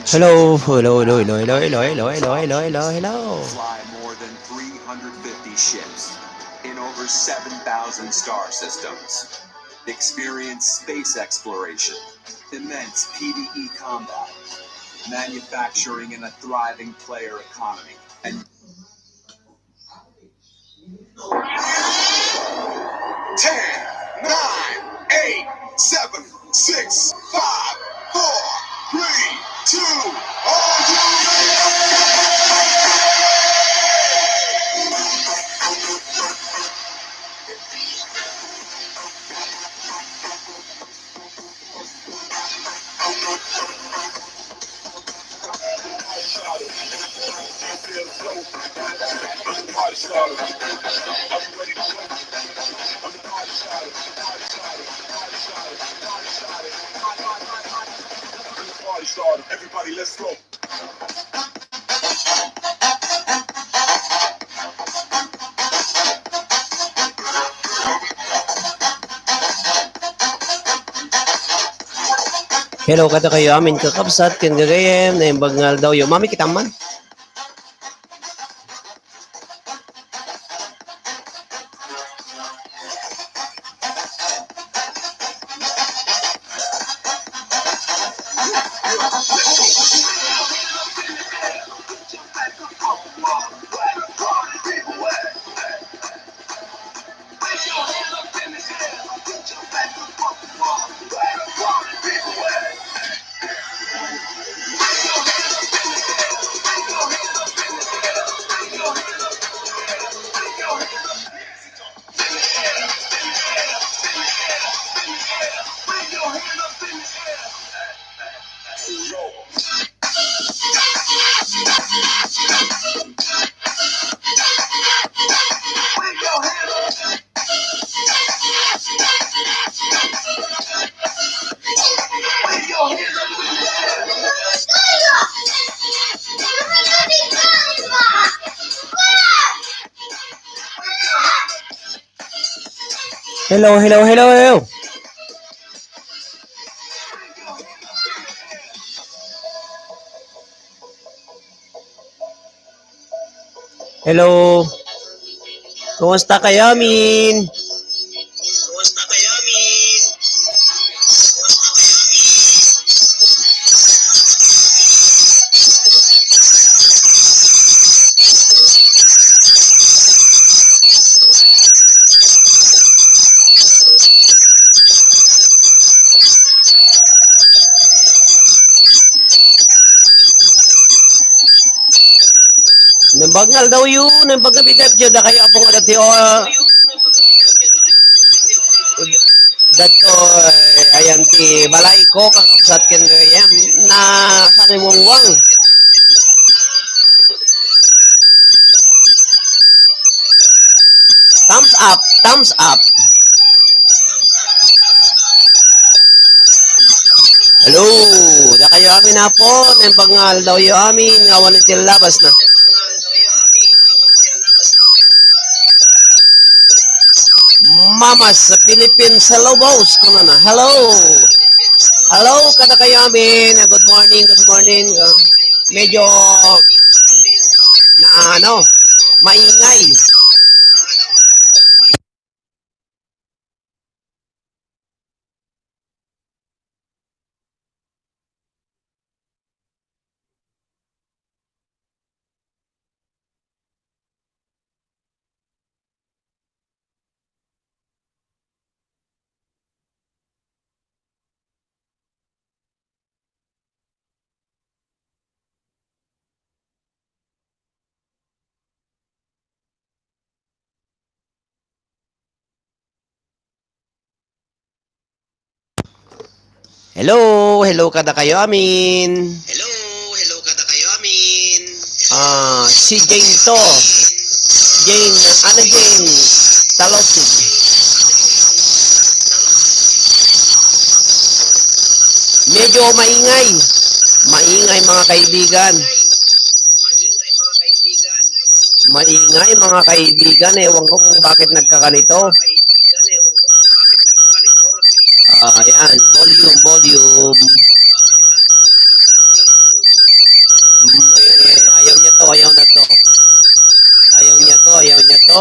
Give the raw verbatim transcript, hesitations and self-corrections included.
Hello, hello, hello, hello, hello, hello, hello, hello, hello, hello, hello. Fly more than three hundred fifty ships in over seven thousand star systems. Experience space exploration, immense P V E combat, manufacturing, and a thriving player economy. And ten, nine, eight, seven, six, five, four, three, two, are you ready? Everybody, let's go. Hello kadakayo amin kakabsat ken gagayyem, naimbag nga aldawyo. Mami, kita man. Hello, hello, hello, hello. Hello. Kumusta kayo, Min? Naimbag nga aldawyo, naimbag nga bigay, dakayo, Apo nga dati, o, dagito, eh, ayan ti balay ko, kakabsat ken gagayyem, na, saan yung wangwang? Thumbs up, thumbs up. Hello, dakayo amin, Apo, naimbag nga aldawyo amin, nga awan iti labas na. Mamas sa Philippines, hello, boss, kunana. Hello. Hello, kadakayo amin. Good morning, good morning. Uh, medyo na ano, maingay. Hello, hello kadakayo amin. Hello, hello kadakayo amin. Ah, si Jane to. Jane, ano Jane? Talosig. Medyo maingay. Maingay, mga kaibigan. Maingay, mga kaibigan. Ewan ko kung bakit nagkaganito. Ah, ayan. Volume, volume. na to. Ayaw niya to, ayaw niya to.